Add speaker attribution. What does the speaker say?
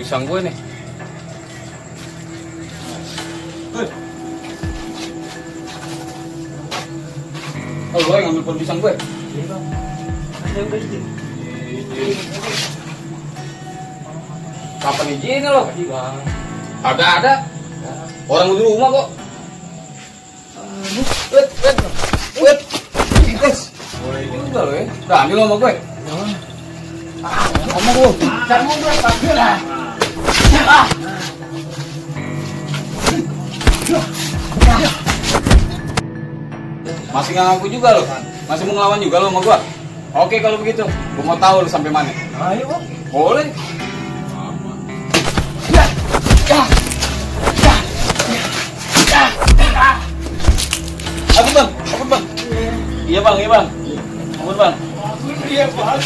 Speaker 1: pisang gue nih. Oh, lo yang ngambil pohon pisang gue?
Speaker 2: Iya bang. Ada yang beli.
Speaker 1: Kapan izinnya lo?
Speaker 2: Tadi bang.
Speaker 1: Agak ada. Orang di rumah kok. Wait. Boleh juga lo ya. Udah ambil lo sama gue. Ngomong lo. Cari gue panggil lah. Masih nggak ngaku juga lo? Masih mau ngelawan juga lo sama gue? Oke kalau begitu, gue mau tahu lo sampai mana.
Speaker 2: Ayo bang.
Speaker 1: Boleh. Aku bang. Iya bang. Ampun bang.
Speaker 2: Iya bang.